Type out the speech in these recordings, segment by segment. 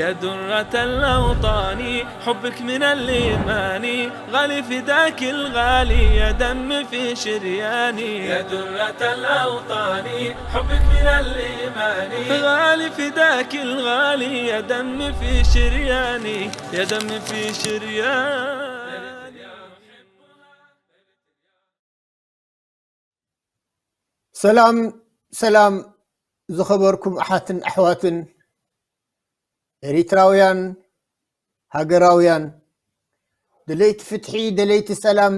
يا درة الأوطان، حبك من الإيمان، غالي فداك الغالي، يا دم في شرياني. يا درة الأوطان، حبك من الإيمان، غالي فداك الغالي، يا دم في شرياني، يا دم في شرياني. ሰላም ሰላም፣ ዝኸበርኩም ኣሓትን ኣሕዋትን ኤሪትራውያን፣ ሃገራውያን፣ ደለይቲ ፍትሒ፣ ደለይቲ ሰላም፣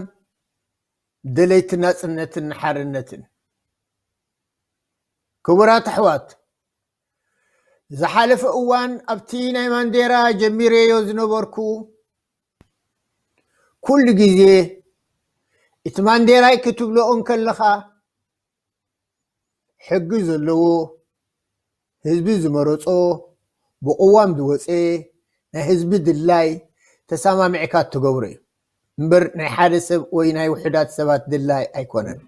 ደለይቲ ናጽነትን ሓርነትን። ክቡራት ኣሕዋት፣ ዝሓለፈ እዋን ኣብቲ ናይ ማንዴራ ጀሚረዮ ዝነበርኩ፣ ኩሉ ግዜ እቲ ማንዴራይ ክትብሎ እንከለኻ፣ ሕጊ ዘለዎ፣ ህዝቢ ዝመረጾ፣ ብቅዋም ዝወጸ፣ ናይ ህዝቢ ድላይ ተሰማሚዕካ እትገብሮ እዩ እምበር ናይ ሓደ ሰብ ወይ ናይ ውሑዳት ሰባት ድላይ ኣይኮነን።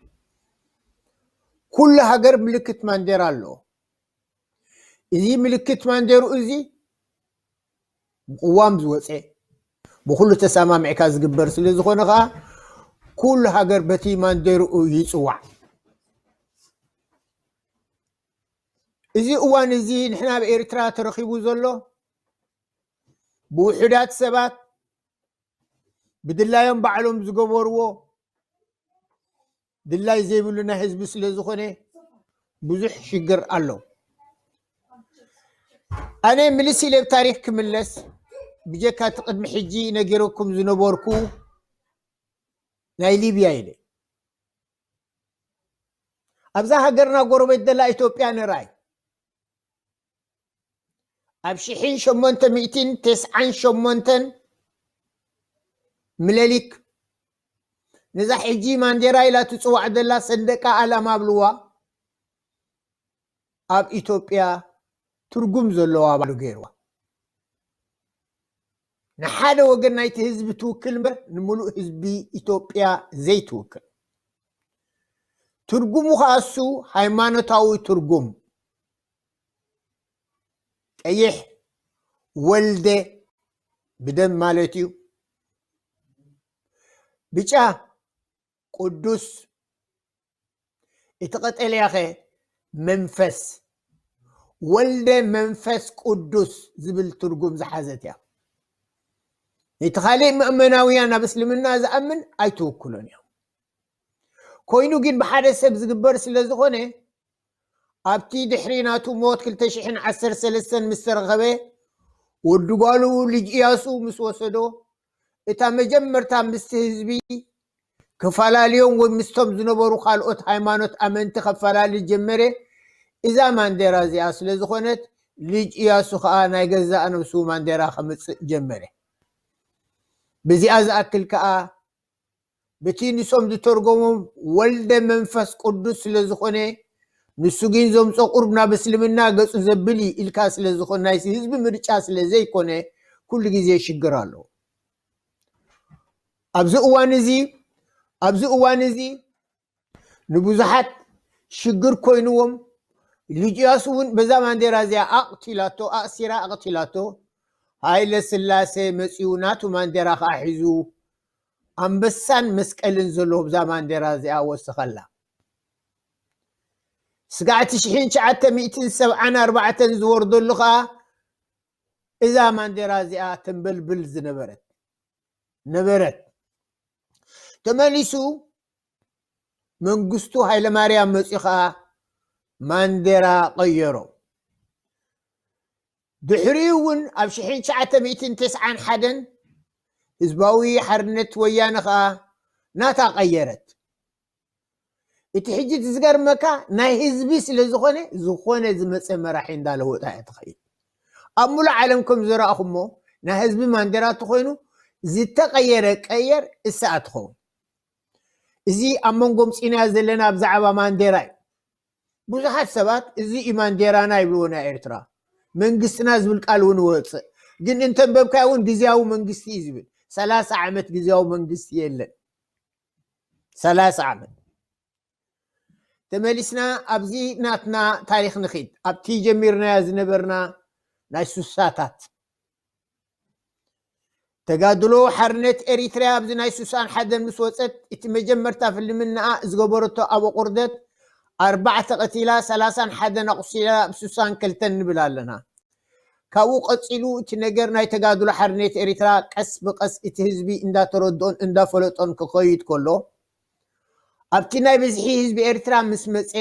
ኩሉ ሃገር ምልክት ማንዴራ ኣለዎ። እዚ ምልክት ማንዴሩ እዚ ብቅዋም ዝወፀ፣ ብኩሉ ተሰማሚዕካ ዝግበር ስለ ዝኾነ ከዓ ኩሉ ሃገር በቲ ማንዴርኡ ይፅዋዕ። እዚ እዋን እዚ ንሕና ኣብ ኤርትራ ተረኺቡ ዘሎ ብውሑዳት ሰባት ብድላዮም ባዕሎም ዝገበርዎ ድላይ ዘይብሉ ናይ ህዝቢ ስለ ዝኾነ ብዙሕ ሽግር ኣሎ። ኣነ ምልስ ኢለ ኣብ ታሪኽ ክምለስ ብጀካ እቲ ቅድሚ ሕጂ ነጊረኩም ዝነበርኩ ናይ ሊብያ ኢለ ኣብዛ ሃገርና ጎረቤት ዘላ ኢትዮጵያ ንርኣይ። ኣብ ሽሕን ሸሞንተ ሚእትን ተስዓን ሸሞንተን ምለሊክ ነዛ ሕጂ ማንዴራ ኢላ ትፅዋዕ ዘላ ሰንደቃ ኣላማ ኣብልዋ ኣብ ኢትዮጵያ ትርጉም ዘለዋ ባዕሉ ገይርዋ። ንሓደ ወገን ናይቲ ህዝቢ ትውክል እምበር ንምሉእ ህዝቢ ኢትዮጵያ ዘይትውክል። ትርጉሙ ከዓ እሱ ሃይማኖታዊ ትርጉም። ቀይሕ ወልደ ብደም ማለት እዩ። ብጫ ቅዱስ፣ እቲ ቀጠልያኸ መንፈስ። ወልደ መንፈስ ቅዱስ ዝብል ትርጉም ዝሓዘት እያ። ነቲ ካልእ መእመናውያን ኣብ እስልምና ዝኣምን ኣይትውክሎን እዮም። ኮይኑ ግን ብሓደ ሰብ ዝግበር ስለ ዝኾነ ኣብቲ ድሕሪ ናቱ ሞት ክልተ ሽሕን ዓሰርተ ሰለስተን ምስ ተረኸበ ወዲ ጓሉ ልጅ እያሱ ምስ ወሰዶ እታ መጀመርታ ምስቲ ህዝቢ ክፈላልዮም ወይ ምስቶም ዝነበሩ ካልኦት ሃይማኖት ኣመንቲ ከፈላሊ ጀመረ። እዛ ማንዴራ እዚኣ ስለ ዝኾነት ልጅ እያሱ ከዓ ናይ ገዛእ ነብሱ ማንዴራ ከምፅእ ጀመረ። ብዚኣ ዝኣክል ከዓ በቲ ንሶም ዝተርጎሞም ወልደ መንፈስ ቅዱስ ስለ ዝኾነ ንሱ ግን ዘምፆ ቁርብ ናብ እስልምና ገፁ ዘብል እዩ ኢልካ ስለ ዝኾነ ናይ ህዝቢ ምርጫ ስለ ዘይኮነ ኩሉ ግዜ ሽግር ኣለዎ። ኣብዚ እዋን እዚ ኣብዚ እዋን እዚ ንብዙሓት ሽግር ኮይንዎም ልጅ እያሱ እውን በዛ ማንዴራ እዚኣ ኣቕቲላቶ ኣእሲራ ኣቕቲላቶ። ሃይለ ስላሴ መፂኡ ናቱ ማንዴራ ከዓ ሒዙ ኣንበሳን መስቀልን ዘለዎ ብዛ ማንዴራ እዚኣ ወሰኸላ። ስጋዕ እቲ ሽሕን ትሽዓተ ሚእትን ሰብዓን ኣርባዕተን ዝወርደሉ ከዓ እዛ ማንዴራ እዚኣ ተንበልብል ዝነበረት ነበረት። ተመሊሱ መንግስቱ ሃይለማርያም መፂኡ ከዓ ማንዴራ ቀየሮ። ድሕሪኡ እውን ኣብ ሽሕን ትሽዓተ ሚእትን ተስዓን ሓደን ህዝባዊ ሓርነት ወያነ ከዓ ናታ ቀየረት። እቲ ሕጂ እቲ ዝገርመካ ናይ ህዝቢ ስለ ዝኾነ ዝኾነ ዝመፀ መራሒ እንዳለወጣ እያ ትኸይድ። ኣብ ሙሉእ ዓለም ከም ዝረኣኹሞ ናይ ህዝቢ ማንዴራ ተኾይኑ ዝተቐየረ ቀየር እሳ ትኸውን። እዚ ኣብ መንጎ ምፂናዮ ዘለና ብዛዕባ ማንዴራ እዩ። ብዙሓት ሰባት እዚ እዩ ማንዴራና ይብልዎ ናይ ኤርትራ መንግስትና ዝብል ቃል እውን ይወፅእ። ግን እንተንበብካዮ እውን ግዝያዊ መንግስቲ እዩ ዝብል። ሰላሳ ዓመት ግዝያዊ መንግስቲ የለን። ሰላሳ ዓመት ተመሊስና ኣብዚ ናትና ታሪኽ ንኺድ ኣብቲ ጀሚርናዮ ዝነበርና ናይ ሱሳታት ተጋድሎ ሓርነት ኤሪትርያ ኣብዚ ናይ ሱሳን ሓደን ምስ ወፀት፣ እቲ መጀመርታ ፍልምናኣ ዝገበረቶ ኣብ ኣቑርደት ኣርባዕተ ቀቲላ፣ ሰላሳን ሓደን ኣቑሲላ፣ ኣብ ሱሳን ክልተን ንብል ኣለና። ካብኡ ቀፂሉ እቲ ነገር ናይ ተጋድሎ ሓርነት ኤሪትራ ቀስ ብቀስ እቲ ህዝቢ እንዳተረድኦን እንዳፈለጦን ክኸይድ ከሎ፣ ኣብቲ ናይ ብዝሒ ህዝቢ ኤርትራ ምስ መፀ፣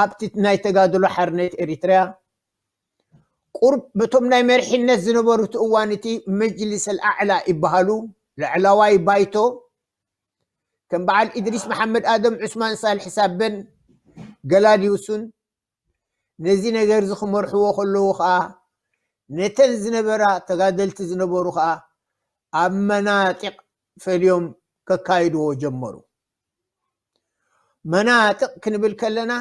ኣብቲ ናይ ተጋድሎ ሓርነት ኤሪትርያ ቁርብ በቶም ናይ መሪሕነት ዝነበሩ እቲ እዋን እቲ መጅልስ ኣልኣዕላ ይበሃሉ፣ ላዕላዋይ ባይቶ፣ ከም በዓል ኢድሪስ መሓመድ ኣደም፣ ዑስማን ሳልሕ ሳበን ገላዲዮስን ነዚ ነገር እዚ ክመርሕዎ ከለዉ ከኣ፣ ነተን ዝነበራ ተጋደልቲ ዝነበሩ ከኣ ኣብ መናጢቕ ፈልዮም ከካይድዎ ጀመሩ። መናጥቕ ክንብል ከለና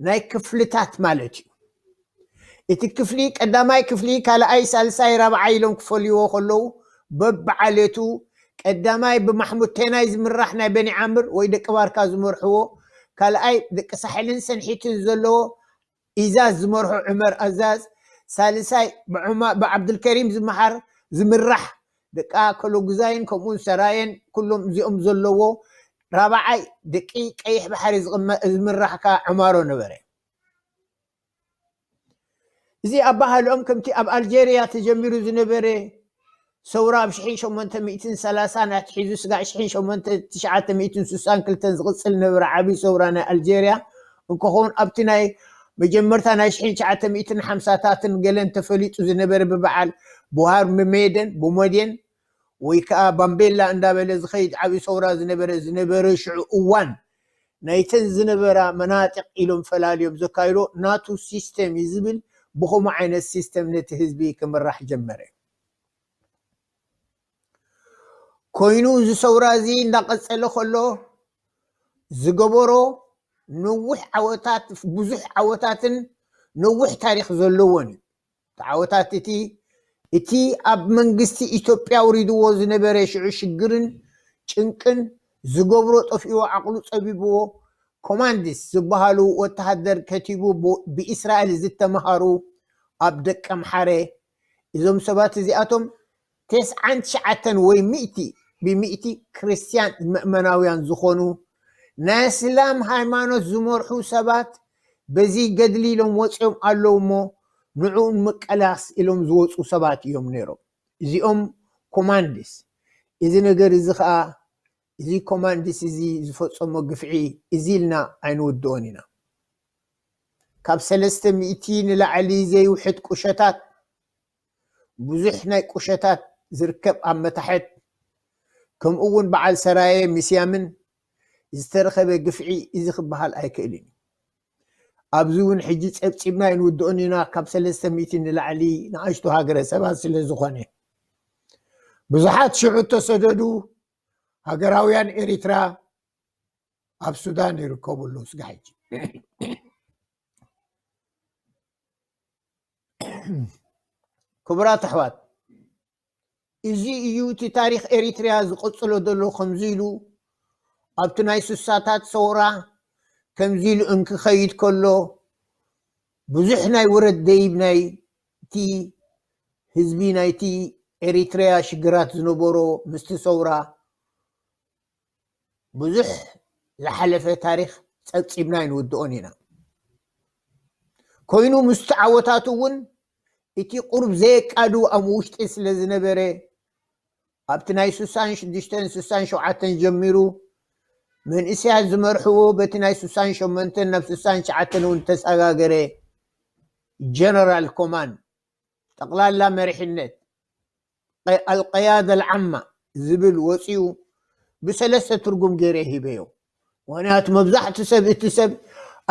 ናይ ክፍልታት ማለት እዩ። እቲ ክፍሊ ቀዳማይ ክፍሊ፣ ካልኣይ፣ ሳልሳይ፣ ራብዓይ ኢሎም ክፈልይዎ ከለዉ፣ በብዓሌቱ ቀዳማይ ብማሕሙድ ቴናይ ዝምራሕ ናይ በኒ ዓምር ወይ ደቂ ባርካ ዝመርሕዎ፣ ካልኣይ ደቂ ሳሕልን ሰንሒትን ዘለዎ ኢዛዝ ዝመርሖ ዑመር ኣዛዝ፣ ሳልሳይ ብዑማ-፣ ብዓብዱልከሪም ዝመሓር ዝምራሕ ደቂ ኣከለጉዛይን ከምኡውን ሰራየን ኩሎም እዚኦም ዘለዎ፣ ራብዓይ ደቂ ቀይሕ ባሕሪ ዝቕመ-፣ ዝምራሕ ከኣ ዑማሮ ነበረ። እዚ ኣባሃልኦም ከምቲ ኣብ ኣልጀርያ ተጀሚሩ ዝነበረ ሰውራ ኣብ ሽሕን ሸሞንተ ሚእትን ሰላሳን ኣትሒዙ ስጋዕ ሽሕን ሸሞንተ፣ ትሽዓተ ሚእትን ስሳን ክልተን ዝቕጽል ነበረ ዓቢ ሰውራ ናይ ኣልጀርያ እንከኸውን፣ ኣብቲ ናይ መጀመርታ ናይ ሽሕን ትሽዓተ ሚእትን ሓምሳታትን ገለን ተፈሊጡ ዝነበረ ብበዓል ቡሃር መሜደን፣ ቡመዴን ወይ ከኣ ባምቤላ እንዳበለ ዝኸይድ ዓቢ ሰውራ ዝነበረ፣ ዝነበረ ሽዑ እዋን ናይተን ዝነበራ መናጢቕ ኢሎም ፈላልዮም ዘካይዶ ናቱ ሲስተም እዩ ዝብል፣ ብኸምኡ ዓይነት ሲስተም ነቲ ህዝቢ ክምራሕ ጀመረ። ኮይኑ እዚ ሰውራ እዚ እንዳቐጸለ ከሎ ዝገበሮ ነዊሕ ዓወታት፣ ብዙሕ ዓወታትን ነዊሕ ታሪኽ ዘለዎን እዩ። እቲ ዓወታት እቲ፣ እቲ ኣብ መንግስቲ ኢትዮጵያ ኣውሪድዎ ዝነበረ ሽዑ ሽግርን ጭንቅን ዝገብሮ ጠፊእዎ፣ ዓቕሉ ጸቢብዎ፣ ኮማንዲስ ዝበሃሉ ወተሃደር ከቲቡ ብ-፣ ብእስራኤል ዝተምሃሩ ኣብ ደቀምሓረ፣ እዞም ሰባት እዚኣቶም ተስዓን ትሽዓተን ወይ ሚእቲ ብሚእቲ ክርስትያን መእመናውያን ዝኾኑ ናይ እስላም ሃይማኖት ዝመርሑ ሰባት በዚ ገድሊ ኢሎም ወፂኦም ኣለዉ እሞ ንዕኡ ንምቀላስ ኢሎም ዝወፁ ሰባት እዮም ነይሮም። እዚኦም ኮማንድስ። እዚ ነገር እዚ ከዓ፣ እዚ ኮማንድስ እዚ ዝፈፀሞ ግፍዒ እዚ ኢልና ኣይንውድኦን ኢና። ካብ ሰለስተ ሚእቲ ንላዕሊ ዘይውሕድ ቁሸታት፣ ብዙሕ ናይ ቁሸታት ዝርከብ ኣብ መታሕት፣ ከምኡ እውን በዓል ሰራየ ምስያምን ዝተረኸበ ግፍዒ እዚ ክበሃል ኣይክእልን እዩ። ኣብዚ እውን ሕጂ ጸብጺብና ኣይንውድኦን ኢና። ካብ ሰለስተ ሚእቲ ንላዕሊ ንኣሽቱ ሃገረሰባት ስለ ዝኾነ፣ ብዙሓት ሽዑ እተሰደዱ ሃገራውያን ኤሪትራ ኣብ ሱዳን ይርከቡ ኣለዉ። ስጋ ሕጂ ክቡራት ኣሕዋት፣ እዚ እዩ እቲ ታሪኽ ኤሪትርያ ዝቕጽሎ ዘሎ። ከምዚ ኢሉ ኣብቲ ናይ ስሳታት ሰውራ ከምዚ ኢሉ እንክኸይድ ከሎ፣ ብዙሕ ናይ ውረድ ደይብ ናይቲ ህዝቢ ናይቲ ኤሪትርያ ሽግራት ዝነበሮ ምስቲ ሰውራ ብዙሕ ዝሓለፈ ታሪኽ ጸብጺብና ኣይንውድኦን ኢና። ኮይኑ ምስቲ ዓወታቱ እውን እቲ ቁሩብ ዘየቃዱ ኣብ ውሽጢ ስለ ዝነበረ፣ ኣብቲ ናይ ስሳን ሽዱሽተን ስሳን ሸውዓተን ጀሚሩ መንእሰያት ዝመርሕዎ፣ በቲ ናይ ስሳን ሸሞንተን ናብ ስሳን ትሽዓተን እውን ተሰጋገረ። ጀነራል ኮማንድ፣ ጠቕላላ መሪሕነት፣ ቀ-፣ ኣልቀያደ ኣልዓማ ዝብል ወፂኡ ብሰለስተ ትርጉም ገይረ ሂበዮ። ምኽንያቱ መብዛሕትኡ ሰብ፣ እቲ ሰብ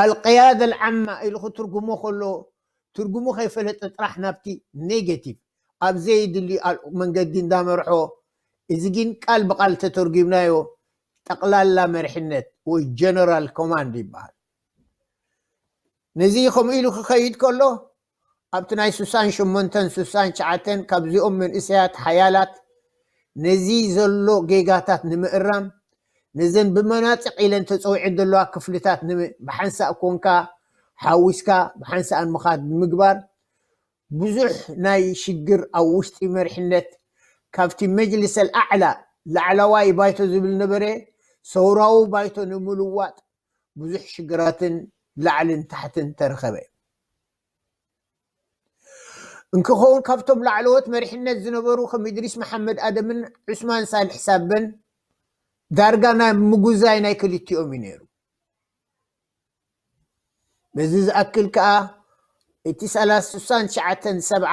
ኣልቀያደ ኣልዓማ ኢሉ ክትርጉሞ ከሎ፣ ትርጉሙ ከይፈለጠ ጥራሕ ናብቲ ኔጌቲቭ፣ ኣብ ዘይድሊ ኣል-፣ መንገዲ እንዳመርሖ፣ እዚ ግን ቃል ብቃል ተተርጉምናዮ ጠቕላላ መሪሕነት ወይ ጀነራል ኮማንድ ይበሃል። ነዚ ከምኡ ኢሉ ክኸይድ ከሎ፣ ኣብቲ ናይ ስሳን ሸሞንተን ስሳን ትሽዓተን ካብዚኦም መንእሰያት ሓያላት ነዚ ዘሎ ጌጋታት ንምእራም፣ ነዘን ብመናጢቕ ኢለን ተጸዊዐን ዘለዋ ክፍልታት ንም-፣ ብሓንሳእ ኮንካ ሓዊስካ ብሓንሳእን ምኻድ ንምግባር፣ ብዙሕ ናይ ሽግር ኣብ ውሽጢ መሪሕነት ካብቲ መጅልስ ኣልኣዕላ፣ ላዕለዋይ ባይቶ ዝብል ነበረ፣ ሰውራዊ ባይቶ ንምልዋጥ ብዙሕ ሽግራትን ላዕልን ታሕትን ተረኸበ። እንክኸውን ካብቶም ላዕለዎት መሪሕነት ዝነበሩ ከም እድሪስ መሓመድ ኣደምን ዑስማን ሳልሕ ሳበን ዳርጋ ናይ ምጉዛይ ናይ ክልቲኦም እዩ ነይሩ። በዚ ዝኣክል ከኣ እቲ ሰላሳ ስሳን ትሽዓተን ሰብዓ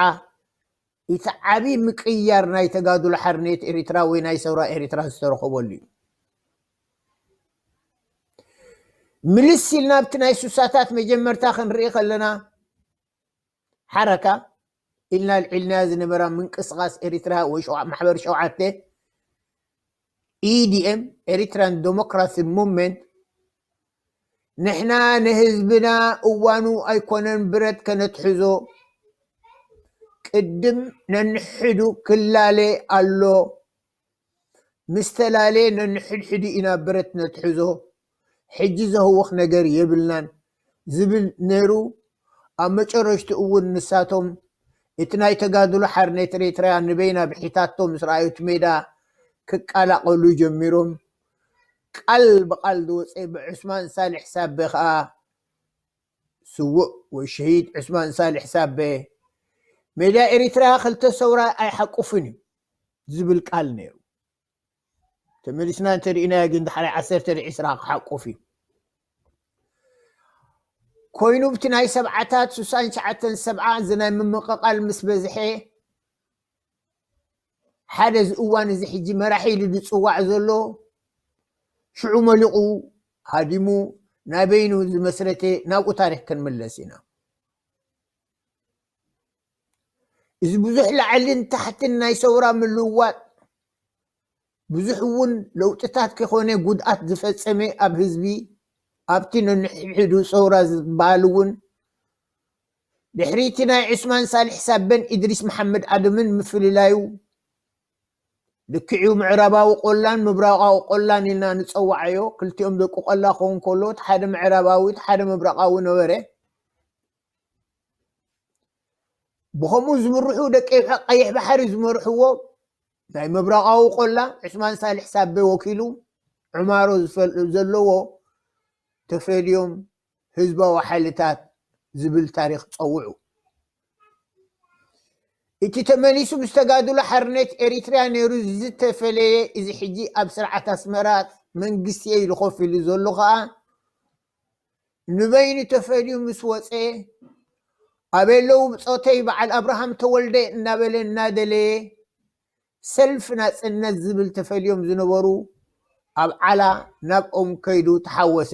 እቲ ዓቢ ምቅያር ናይ ተጋድሎ ሓርነት ኤሪትራ ወይ ናይ ሰውራ ኤሪትራ ዝተረኸበሉ እዩ። ምልስ ኢልና ኣብቲ ናይ ሱሳታት መጀመርታ ክንርኢ ከለና፣ ሓረካ ኢልና ኣልዒልናያ ዝነበራ ምንቅስቃስ ኤሪትራ ወይ ሸዋ-፣ ማሕበር ሸውዓተ፣ ኢዲኤም፣ ኤሪትራን ዴሞክራሲን ሙቭመንት፣ ንሕና ንህዝብና እዋኑ ኣይኮነን ብረት ከነትሕዞ፣ ቅድም ነንሕዱ ክላለ ኣሎ፣ ምስ ተላለ ነንሕድሕዱ ኢና ብረት ነትሕዞ፣ ሕጂ ዘህውኽ ነገር የብልናን ዝብል ነይሩ። ኣብ መጨረሽቱ እውን ንሳቶም እቲ ናይ ተጋድሎ ሓርነት ኤሪትራ ንበይና ብሒታቶ ምስ ረኣዩ እቲ ሜዳ ክቀላቐሉ ጀሚሮም። ቃል ብቃል ዝወፀ ብዑስማን ሳልሕ ሳበ ከዓ ስዉእ ወይ ሸሂድ ዑስማን ሳልሕ ሳበ፣ ሜዳ ኤሪትራ ክልተ ሰውራ ኣይሓቁፍን እዩ ዝብል ቃል ነይሩ። ተመሊስና እንተሪእናዮ ግን ድሓር ዓሰርተ ዒስራ ክሓቁፍ እዩ። ኮይኑ ብቲ ናይ ሰብዓታት ስሳን ትሽዓተን ሰብዓ እዚ ናይ ምምቕቓል ምስ በዝሐ፣ ሓደ እዚ እዋን እዚ ሕጂ መራሒ ኢሉ ዝጽዋዕ ዘሎ ሽዑ መሊቑ ሃዲሙ ናይ በይኑ ዝመስረተ ናብኡ ታሪኽ ክንምለስ ኢና። እዚ ብዙሕ ላዕልን ታሕትን ናይ ሰውራ ምልውዋጥ ብዙሕ እውን ለውጥታት ከይኮነ ጉድኣት ዝፈጸመ ኣብ ህዝቢ ኣብቲ ነንሕድሕዱ ሰውራ ዝበሃል እውን ድሕሪ እቲ ናይ ዑስማን ሳልሕ ሳበን ኢድሪስ መሓመድ ኣደምን ምፍልላዩ ልክዕዩ ምዕራባዊ ቆላን ምብራቓዊ ቆላን ኢልና ንጸዋዓዮ ክልቲኦም ደቂ ቆላ ክኸውን ከሎ እቲ ሓደ ምዕራባዊ እቲ ሓደ ምብራቓዊ ነበረ። ብኸምኡ ዝምርሑ ደቂ ቀይሕ ባሕሪ ዝመርሕዎ ናይ ምብራቓዊ ቆላ ዑስማን ሳልሕ ሳበ ወኪሉ ዕማሮ ዝፈል-፣ ዘለዎ ተፈልዮም ህዝባዊ ሓይልታት ዝብል ታሪኽ ጸውዑ። እቲ ተመሊሱ ምስ ተጋድሎ ሓርነት ኤሪትርያ ነይሩ ዝተፈለየ እዚ ሕጂ ኣብ ስርዓት ኣስመራ መንግስቲ ኢሉ ኮፍ ኢሉ ዘሎ ኸኣ ንበይኑ ተፈልዩ ምስ ወፀ ኣበይ ኣለዉ ብፆተይ በዓል ኣብርሃም ተወልደ እናበለ እናደለየ ሰልፊ ናፅነት ዝብል ተፈልዮም ዝነበሩ ኣብ ዓላ ናብኦም ከይዱ ተሓወሰ።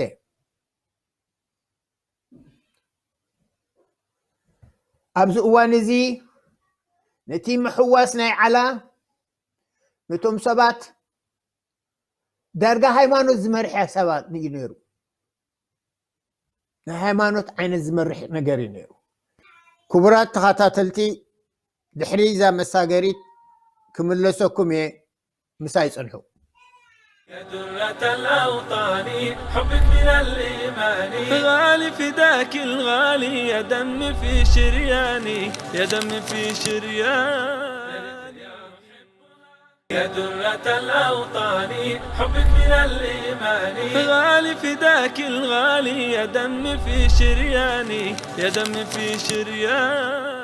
ኣብዚ እዋን እዚ ነቲ ምሕዋስ ናይ ዓላ ነቶም ሰባት ዳርጋ ሃይማኖት ዝመርሕ ሰባት እዩ ነይሩ። ናይ ሃይማኖት ዓይነት ዝመርሕ ነገር እዩ ነይሩ። ክቡራት ተኸታተልቲ ድሕሪ እዛ መሳገሪት ክምለሰኩም እየ። ምሳይ ጽንሑ። يا درة الأوطان حبك من الإيمان غالي فداك الغالي يا دم في شرياني يا دم في شرياني يا درة الأوطان حبك من الإيمان غالي فداك الغالي يا دم في شرياني يا دم في شرياني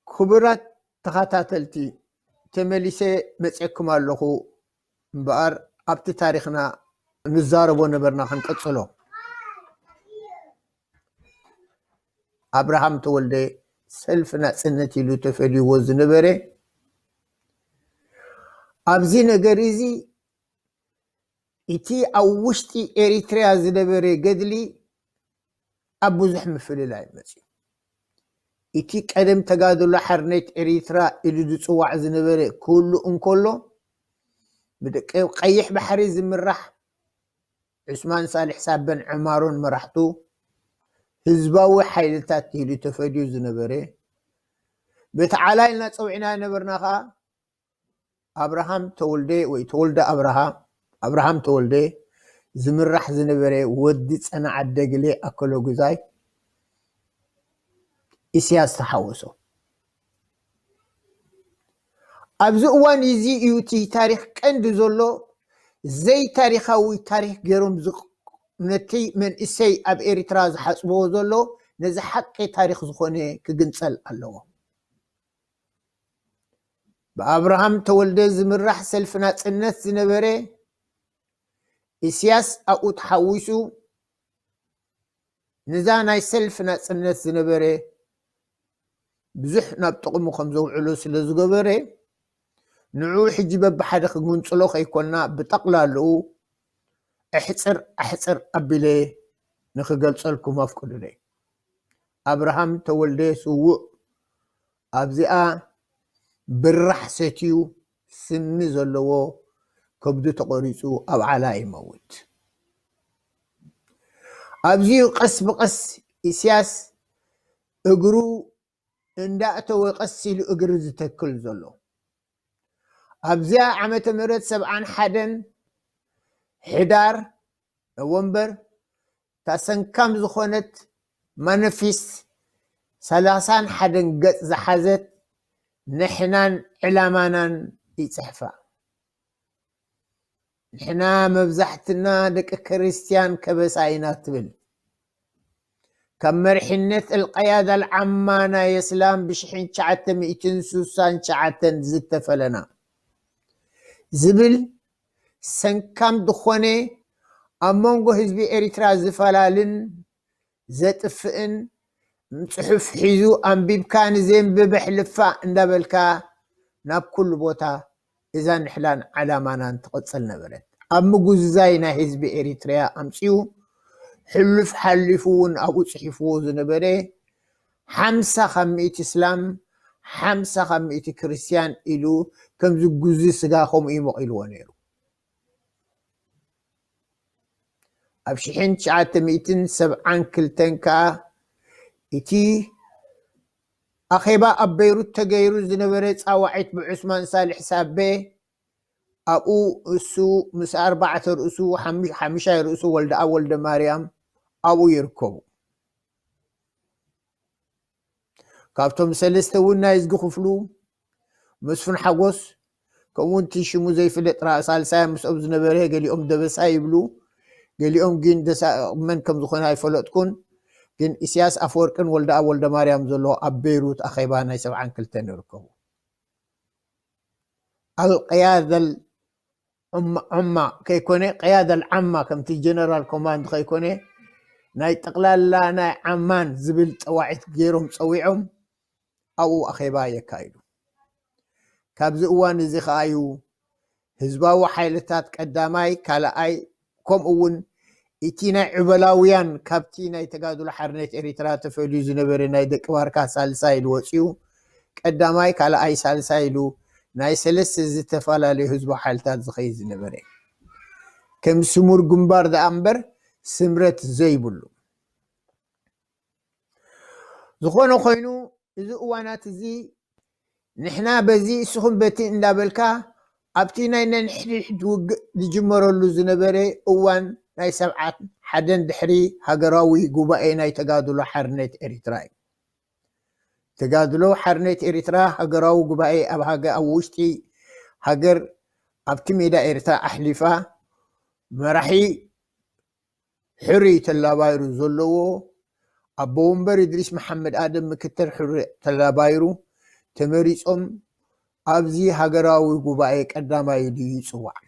ክቡራት ተኸታተልቲ ተመሊሰ መፅኩም ኣለኹ እምበኣር ኣብቲ ታሪኽና ንዛረቦ ነበርና ክንቅፅሎ። ኣብርሃም ተወልደ ሰልፊ ናፅነት ኢሉ ተፈልይዎ ዝነበረ ኣብዚ ነገር እዚ እቲ ኣብ ውሽጢ ኤሪትርያ ዝነበረ ገድሊ ኣብ ብዙሕ ምፍልላይ መፅዩ። እቲ ቀደም ተጋድሎ ሓርነት ኤሪትራ ኢሉ ዝፅዋዕ ዝነበረ ክህሉ እንከሎ ብደቂ ቀይሕ ባሕሪ ዝምራሕ ዑስማን ሳልሕ ሳበን ዕማሮን መራሕቱ ህዝባዊ ሓይልታት ኢሉ ተፈልዩ ዝነበረ በቲ ዓላ ኢልና ፀዊዕና ነበርና ከዓ ኣብርሃም ተወልደ ወይ ተወልደ ኣብርሃ ኣብርሃም ተወልደ ዝምራሕ ዝነበረ ወዲ ጸናዓት ደግሌ ኣከለጉዛይ ኢስያስ ተሓወሶ። ኣብዚ እዋን እዚ እዩ እቲ ታሪኽ ቀንዲ ዘሎ ዘይታሪኻዊ ታሪኽ ገይሮም ዝቕ- ነቲ መንእሰይ ኣብ ኤርትራ ዝሓጽብዎ ዘሎ ነዚ ሓቂ ታሪኽ ዝኾነ ክግንጸል ኣለዎ። ብኣብርሃም ተወልደ ዝምራሕ ሰልፊ ናጽነት ዝነበረ ኢስያስ ኣብኡ ተሓዊሱ ነዛ ናይ ሰልፊ ናጽነት ዝነበረ ብዙሕ ናብ ጥቕሙ ከም ዘውዕሎ ስለ ዝገበረ ንዕኡ ሕጂ በብሓደ ክግንጽሎ ከይኮና ብጠቕላልኡ ኣሕጽር ኣሕጽር ኣቢለ ንክገልጸልኩም ኣፍቅዱለይ። ኣብርሃም ተወልደ ስዉእ ኣብዚኣ ብራሕ ሰትዩ ስሚ ዘለዎ ከብዱ ተቖሪጹ ኣብ ዓላ ይመውት። ኣብዚኡ ቀስ ብቐስ ኢስያስ እግሩ እንዳእተወ ቀስ ኢሉ እግሪ ዝተክል ዘሎ። ኣብዚኣ ዓመተ ምህረት ሰብዓን ሓደን ሕዳር፣ ኖቨምበር፣ እታ ሰንካም ዝኾነት ማነፊስት ሰላሳን ሓደን ገጽ ዝሓዘት ንሕናን ዕላማናን ይጽሕፋ። ንሕና መብዛሕትና ደቂ ክርስትያን ከበሳ ኢና ትብል። ካብ መሪሕነት ኣልቀያዳ ኣልዓማ ናይ እስላም ብሽሕን ትሽዓተ ሚእትን ስሳን ትሽዓተን ዝተፈለና ዝብል ሰንካም ዝኾነ ኣብ መንጎ ህዝቢ ኤሪትራ ዝፈላልን ዘጥፍእን ጽሑፍ ሒዙ ኣንቢብካ ንዘንብበ ሕልፋ እንዳበልካ ናብ ኩሉ ቦታ እዛ ንሕላን ዓላማናን ትቕጽል ነበረት። ኣብ ምጉዝዛይ ናይ ህዝቢ ኤሪትሪያ ኣምጺኡ ሕሉፍ ሓሊፉ እውን ኣብኡ ጽሒፍዎ ዝነበረ ሓምሳ ካብ ሚእቲ እስላም ሓምሳ ካብ ሚእቲ ክርስትያን ኢሉ ከምዚ ጉዚ ስጋ ከምኡ ይመቒልዎ ነይሩ። ኣብ ሽሕን ትሽዓተ ሚእትን ሰብዓን ክልተን ከኣ እቲ ኣኼባ ኣብ በይሩት ተገይሩ ዝነበረ ጻዋዒት ብዑስማን ሳልሕ ሳቤ ኣብኡ እሱ ምስ ኣርባዕተ ርእሱ ሓሚ- ሓምሻይ ርእሱ ወልደኣብ ወልደ ማርያም ኣብኡ ይርከቡ። ካብቶም ሰለስተ እውን ናይ እዝጊ ክፍሉ መስፍን ሓጎስ ከምኡ እውን እቲ ሽሙ ዘይፍለጥ ራ- ሳልሳይ ምስኦም ዝነበረ ገሊኦም ደበሳ ይብሉ ገሊኦም ግን ደሳ መን ከም ዝኾነ ኣይፈለጥኩን። ግን ኢስያስ ኣፈወርቅን ወልደኣብ ወልደ ማርያም ዘሎ ኣብ ቤይሩት ኣኼባ ናይ ሰብዓን ክልተን ይርከቡ። ኣልቅያደል ዑማ ከይኮነ ቅያደል ዓማ ከምቲ ጀነራል ኮማንድ ከይኮነ ናይ ጠቕላላ ናይ ዓማን ዝብል ጸዋዒት ገይሮም ጸዊዖም ኣብኡ ኣኼባ የካይዱ። ካብዚ እዋን እዚ ከኣ እዩ ህዝባዊ ሓይልታት ቀዳማይ ካልኣይ ከምኡ እውን እቲ ናይ ዑበላውያን ካብቲ ናይ ተጋድሎ ሓርነት ኤሪትራ ተፈልዩ ዝነበረ ናይ ደቂ ባርካ ሳልሳይ ኢሉ ወፂኡ ቀዳማይ ካልኣይ ሳልሳይ ኢሉ ናይ ሰለስተ ዝተፈላለዩ ህዝባዊ ሓይልታት ዝኸይድ ዝነበረ ከም ስሙር ግንባር ደኣ እምበር ስምረት ዘይብሉ ዝኾነ ኮይኑ እዚ እዋናት እዚ ንሕና በዚ እስኹም በቲ እንዳበልካ ኣብቲ ናይ ነንሕድሕድ ውግእ ዝጅመረሉ ዝነበረ እዋን ናይ ሰብዓት ሓደን ድሕሪ ሃገራዊ ጉባኤ ናይ ተጋድሎ ሓርነት ኤሪትራ እዩ። ተጋድሎ ሓርነት ኤሪትራ ሃገራዊ ጉባኤ ኣብ ሃገ ኣብ ውሽጢ ሃገር ኣብቲ ሜዳ ኤርትራ ኣሕሊፋ መራሒ ሕሩይ ተላባይሩ ዘለዎ ኣቦ ወንበር እድሪስ መሓመድ ኣደም ምክትል ሕሩይ ተላባይሩ ተመሪጾም ኣብዚ ሃገራዊ ጉባኤ ቀዳማይ ኢሉ ይጽዋዕ።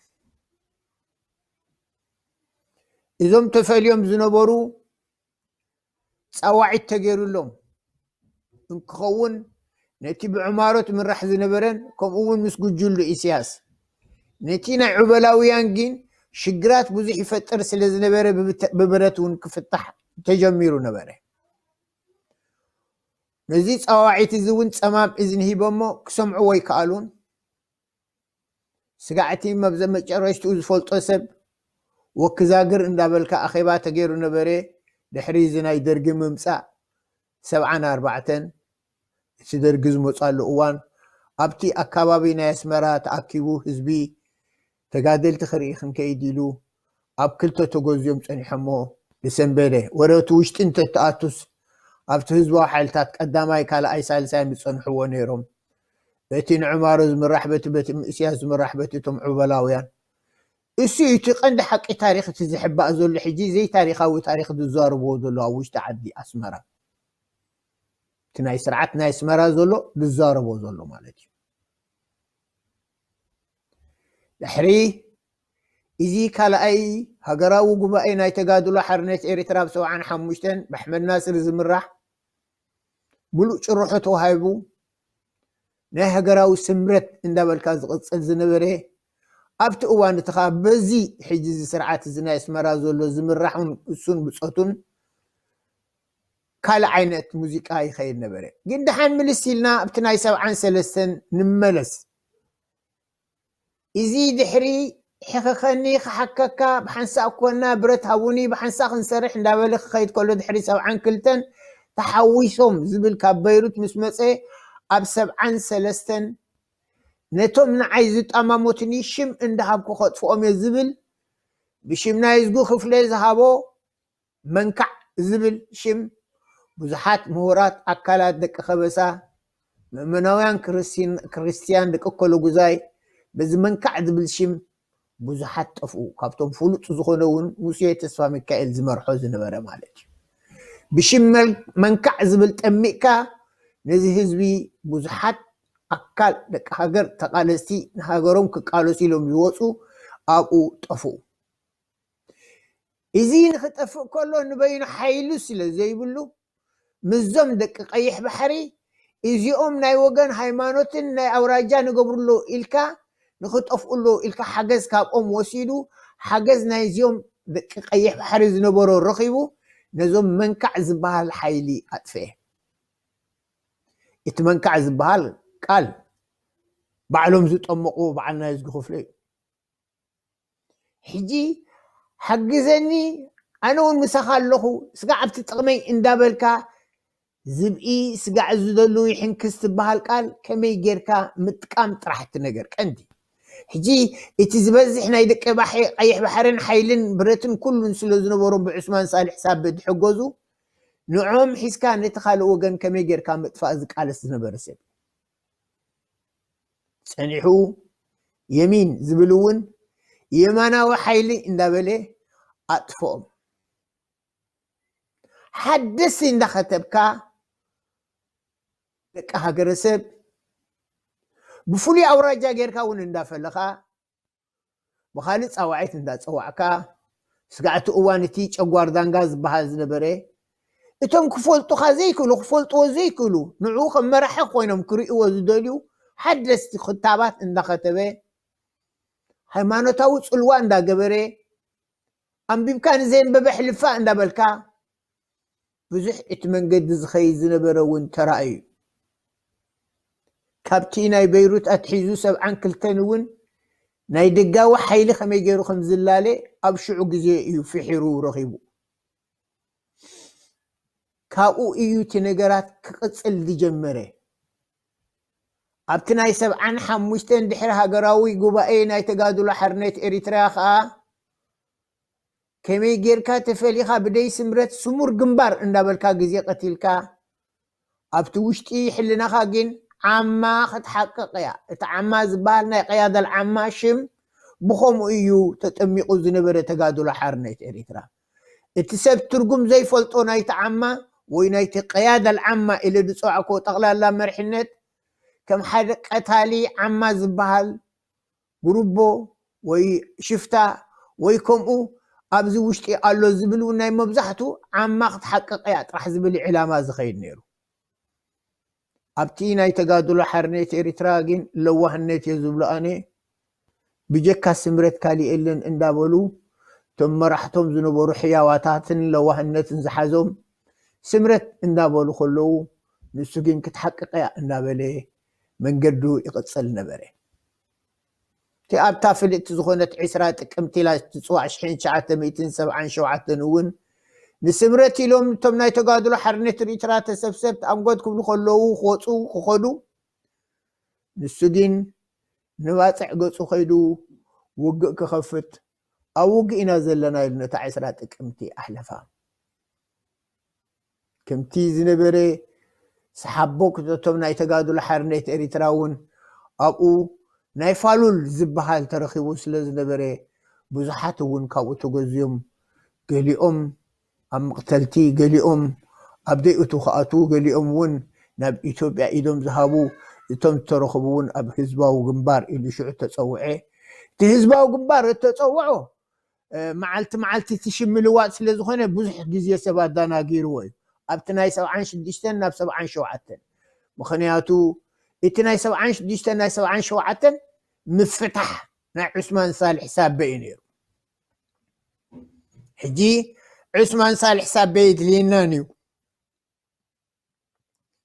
እዞም ተፈልዮም ዝነበሩ ጻዋዒት ተገይሩሎም እንክኸውን ነቲ ብዕማሮት ምራሕ ዝነበረን ከምኡ እውን ምስ ጉጅሉ ኢስያስ ነቲ ናይ ዑበላውያን ግን ሽግራት ብዙሕ ይፈጥር ስለ ዝነበረ ብብረትውን ክፍታሕ ተጀሚሩ ነበረ። ነዚ ጸዋዒት እዚ እውን ጸማም እዝኒ ሂቦሞ ክሰምዕዎ ኣይከኣሉን። ስጋዕቲ መብዘ መጨረሽትኡ ዝፈልጦ ሰብ ወክዛግር እንዳበልካ ኣኼባ ተገይሩ ነበረ። ድሕሪ እዚ ናይ ደርጊ ምምጻእ ሰብዓን ኣርባዕተን እቲ ደርጊ ዝመጻሉ እዋን ኣብቲ ኣካባቢ ናይ ኣስመራ ተኣኪቡ ህዝቢ ተጋደልቲ ክርኢ ክንከይድ ኢሉ ኣብ ክልተ ተጎዝዮም ጸኒሖሞ ዝሰንበደ ወረቱ ውሽጢ እንተተኣቱስ ኣብቲ ህዝባዊ ሓይልታት ቀዳማይ ካልኣይ ሳልሳይ ምጸንሕዎ ነይሮም። በቲ ንዕማሮ ዝምራሕ በቲ በቲ እሲያስ ዝምራሕ በቲ እቶም ዑበላውያን። እሱ እዩ እቲ ቀንዲ ሓቂ ታሪኽ እቲ ዝሕባእ ዘሎ ሕጂ ዘይታሪኻዊ ታሪኽ ዝዛረብዎ ዘሎ ኣብ ውሽጢ ዓዲ ኣስመራ። እቲ ናይ ስርዓት ናይ ኣስመራ ዘሎ ዝዛረቦ ዘሎ ማለት እዩ። ድሕሪ እዚ ካልኣይ ሃገራዊ ጉባኤ ናይ ተጋድሎ ሓርነት ኤርትራ ብ ሰብዓን ሓሙሽተን ብኣሕመድ ናስር ዝምራሕ ምሉእ ጭርሖ ተዋሂቡ ናይ ሃገራዊ ስምረት እንዳበልካ ዝቕጽል ዝነበረ ኣብቲ እዋን እቲ ኸዓ በዚ ሕጂ እዚ ስርዓት እዚ ናይ ኣስመራ ዘሎ ዝምራሕን እሱን ብጾቱን ካልእ ዓይነት ሙዚቃ ይኸይድ ነበረ። ግን ደሓን ምልስ ኢልና ኣብቲ ናይ ሰብዓን ሰለስተን ንመለስ። እዚ ድሕሪ ሕኸኸኒ ክሓከካ ብሓንሳእ ኮና ብረት ሃቡኒ ብሓንሳእ ክንሰርሕ እንዳበለ ክኸይድ ከሎ ድሕሪ ሰብዓን ክልተን ተሓዊሶም ዝብል ካብ በይሩት ምስ መጸ ኣብ ሰብዓን ሰለስተን ነቶም ንዓይ ዝጠማሞትኒ ሽም እንዳሃብኩ ከጥፍኦም እየ ዝብል ብሽም ናይ እዝጉ ክፍለ ዝሃቦ መንካዕ ዝብል ሽም ብዙሓት ምሁራት ኣካላት ደቂ ከበሳ ምእመናውያን ክርስቲያን ደቂ ኮሎጉዛይ በዚ መንካዕ ዝብል ሽም ብዙሓት ጠፍኡ። ካብቶም ፍሉጥ ዝኾነ እውን ሙሴ ተስፋ ሚካኤል ዝመርሖ ዝነበረ ማለት እዩ። ብሽም መንካዕ ዝብል ጠሚቕካ ነዚ ህዝቢ ብዙሓት ኣካል ደቂ ሃገር ተቓለስቲ ንሃገሮም ክቃለሱ ኢሎም ዝወፁ ኣብኡ ጠፍኡ። እዚ ንክጠፍእ ከሎ ንበይኑ ሓይሉ ስለ ዘይብሉ ምስዞም ደቂ ቀይሕ ባሕሪ እዚኦም ናይ ወገን ሃይማኖትን ናይ ኣውራጃ ንገብርሎ ኢልካ ንክጠፍኡሎ ኢልካ ሓገዝ ካብኦም ወሲዱ ሓገዝ ናይዚኦም ደቂ ቀይሕ ባሕሪ ዝነበሮ ረኺቡ ነዞም መንካዕ ዝበሃል ሓይሊ ኣጥፍኤ። እቲ መንካዕ ዝበሃል ቃል ባዕሎም ዝጠመቑ በዓል ናይ እዝጊ ክፍሉ እዩ። ሕጂ ሓግዘኒ ኣነ እውን ምሳኻ ኣለኹ ስጋዕ ኣብቲ ጥቕመይ እንዳበልካ ዝብኢ ስጋዕ ዝደሉ ይሕንክስ ትበሃል ቃል ከመይ ጌርካ ምጥቃም ጥራሕ እቲ ነገር ቀንዲ። ሕጂ እቲ ዝበዝሕ ናይ ደቂ ባሕ- ቀይሕ ባሕርን ሓይልን ብረትን ኩሉን ስለ ዝነበሮም ብዑስማን ሳልሕ ሳብ ድሕገዙ ንዖም ሒዝካ ነቲ ካልእ ወገን ከመይ ጌርካ ምጥፋእ ዝቃለስ ዝነበረ ሰብ ጸኒሑ የሚን ዝብል እውን የማናዊ ሓይሊ እንዳበለ ኣጥፍኦም። ሓደስቲ እንዳኸተብካ ደቂ ሃገረሰብ ብፍሉይ ኣውራጃ ጌርካ እውን እንዳፈለኻ ብኻልእ ጻዋዒት እንዳጸዋዕካ ስጋዕቲ እዋን እቲ ጨጓር ዳንጋ ዝበሃል ዝነበረ እቶም ክፈልጡኻ ዘይክእሉ ክፈልጥዎ ዘይክእሉ ንዕኡ ከም መራሒ ኮይኖም ክርእይዎ ዝደልዩ ሓደስቲ ክታባት እንዳኸተበ ሃይማኖታዊ ጽልዋ እንዳገበረ ኣንቢብካ ንዘየንበበ ሕልፋ እንዳበልካ ብዙሕ እቲ መንገዲ ዝኸይድ ዝነበረ እውን ተራእዩ እዩ። ካብቲ ናይ በይሩት ኣትሒዙ ሰብዓን ክልተን እውን ናይ ደጋዊ ሓይሊ ከመይ ገይሩ ከም ዝላለ ኣብ ሽዑ ግዜ እዩ ፍሒሩ ረኺቡ። ካብኡ እዩ እቲ ነገራት ክቕጽል ዝጀመረ። ኣብቲ ናይ ሰብዓን ሓሙሽተን ድሕሪ ሃገራዊ ጉባኤ ናይ ተጋድሎ ሓርነት ኤሪትራ ከኣ ከመይ ጌርካ ተፈሊኻ ብደይ ስምረት ስሙር ግንባር እንዳበልካ ግዜ ቀቲልካ ኣብቲ ውሽጢ ሕልናኻ ግን ዓማ ክትሓቅቕ እያ። እቲ ዓማ ዝበሃል ናይ ቀያደል ዓማ ሽም ብኸምኡ እዩ ተጠሚቑ ዝነበረ ተጋድሎ ሓርነት ኤሪትራ። እቲ ሰብ ትርጉም ዘይፈልጦ ናይቲ ዓማ ወይ ናይቲ ቀያደል ዓማ ኢለ ዝጸዋዕኮ ጠቕላላ መርሕነት ከም ሓደ ቀታሊ ዓማ ዝበሃል ጉሩቦ ወይ ሽፍታ ወይ ከምኡ ኣብዚ ውሽጢ ኣሎ ዝብል እውን ናይ መብዛሕቱ ዓማ ክትሓቅቕ እያ ጥራሕ ዝብል ዕላማ ዝኸይድ ነይሩ። ኣብቲ ናይ ተጋድሎ ሓርነት ኤርትራ ግን ለዋህነት እየ ዝብሎ ኣነ ብጀካ ስምረት ካሊእ የለን እንዳበሉ እቶም መራሕቶም ዝነበሩ ሕያዋታትን ለዋህነትን ዝሓዞም ስምረት እንዳበሉ ከለዉ ንሱ ግን ክትሓቅቕ እያ እንዳበለ መንገዱ ይቕጽል ነበረ። እቲ ኣብታ ፍልጥቲ ዝኾነት ዕስራ ጥቅምቲ ኢላ ትጽዋዕ ሽሕን ትሽዓተ ሚእትን ሰብዓን ሸውዓተን እውን ንስምረት ኢሎም እቶም ናይ ተጋድሎ ሓርነት ኤርትራ ተሰብሰብቲ ኣንጎት ክብሉ ከለዉ ክወፁ ክኸዱ ንሱ ግን ንባፅዕ ገፁ ከይዱ ውግእ ክኸፍት ኣብ ውግእ ኢና ዘለና ኢሉ ነታ ዕስራ ጥቅምቲ ኣሕለፋ። ከምቲ ዝነበረ ሰሓቦ ክተቶም ናይ ተጋድሎ ሓርነት ኤርትራ እውን ኣብኡ ናይ ፋሉል ዝበሃል ተረኺቡ ስለ ዝነበረ፣ ብዙሓት እውን ካብኡ ተገዝዮም፣ ገሊኦም ኣብ መቕተልቲ፣ ገሊኦም ኣብ ደይእቱ ክኣትዉ፣ ገሊኦም እውን ናብ ኢትዮጵያ ኢዶም ዝሃቡ፣ እቶም ዝተረኽቡ እውን ኣብ ህዝባዊ ግንባር ኢሉ ሽዑ ተጸውዐ። እቲ ህዝባዊ ግንባር እተጸውዖ፣ እ፣ መዓልቲ መዓልቲ እቲ ሽም ምልዋጥ ስለ ዝኾነ ብዙሕ ግዜ ሰብ ኣዳናጊርዎ እዩ። ኣብቲ ናይ ሰብዓን ሽዱሽተን ናብ ሰብዓን ሸውዓተን። ምኽንያቱ እቲ ናይ ሰብዓን ሽዱሽተን ናይ ሰብዓን ሸውዓተን ምፍታሕ ናይ ዑስማን ሳልሕ ሳበ እዩ ነይሩ። ሕጂ ዑስማን ሳልሕ ሳበ የድልየናን እዩ።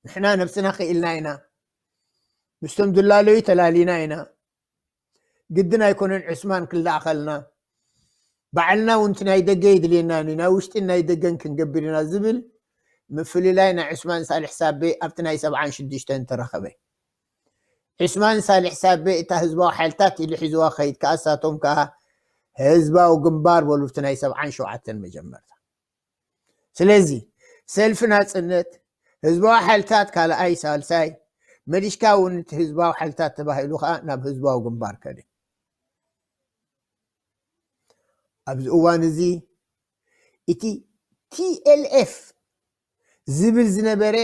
ንሕና ነብስና ክኢልና ኢና። ምስቶም ዝላለዩ ተላሊና ኢና። ግድን ኣይኮነን ዑስማን ክለኣኸልና። ባዕልና እውን እቲ ናይ ደገ የድልየናን እዩ። ናይ ውሽጥን ናይ ደገን ክንገብር ኢና ዝብል ምፍልላይ ናይ ዑስማን ሳልሕ ሳቤ ኣብቲ ናይ ሰብዓን ሽዱሽተን ተረኸበ። ዑስማን ሳልሕ ሳቤ እታ ህዝባዊ ሓይልታት ኢሉ ሒዝዋ ከይድ ከኣ፣ እሳቶም ከኣ ህዝባዊ ግንባር በሉ፣ ኣብቲ ናይ ሰብዓን ሸውዓተን መጀመርታ። ስለዚ ሰልፊ ናጽነት፣ ህዝባዊ ሓይልታት ካልኣይ፣ ሳልሳይ፣ መሊሽካ እውን እቲ ህዝባዊ ሓይልታት ተባሂሉ ከኣ ናብ ህዝባዊ ግንባር ከደ። ኣብዚ እዋን እዚ እቲ ቲ ኤል ኤፍ ዝብል ዝነበረ፣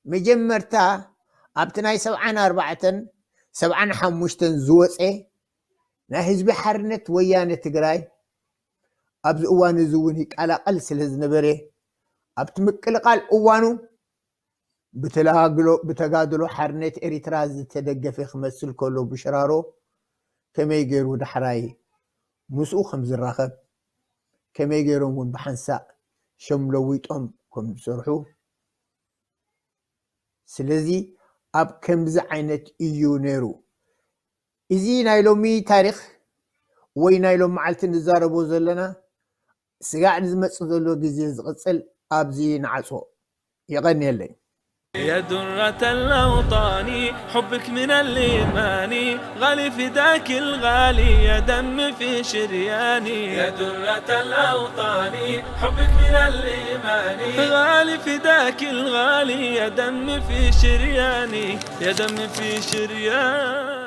መጀመርታ ኣብቲ ናይ ሰብዓን ኣርባዕተን ሰብዓን ሓሙሽተን ዝወጸ ናይ ህዝቢ ሓርነት ወያነ ትግራይ፣ ኣብዚ እዋን እዚ እውን ይቀላቐል ስለ ዝነበረ፣ ኣብቲ ምቅልቃል እዋኑ ብተላግሎ-፣ ብተጋድሎ ሓርነት ኤሪትራ ዝተደገፈ ክመስል ከሎ፣ ብሽራሮ ከመይ ገይሩ ዳሕራይ ምስኡ ከም ዝራኸብ፣ ከመይ ገይሮም እውን ብሓንሳእ ሸም ለዊጦም ከም ዝሰርሑ። ስለዚ ኣብ ከምዚ ዓይነት እዩ ነይሩ። እዚ ናይ ሎሚ ታሪኽ ወይ ናይ ሎም መዓልቲ ንዛረቦ ዘለና፣ ስጋዕ ንዝመጽእ ዘሎ ግዜ ዝቕጽል ኣብዚ ንዓጽዎ። የቐንየለይ። يا درة الأوطان، حبك من الإيمان، غالي فداك الغالي، يا دم في شرياني. يا درة الأوطان، حبك من الإيمان، غالي فداك الغالي، يا دم في شرياني، يا دم في شرياني.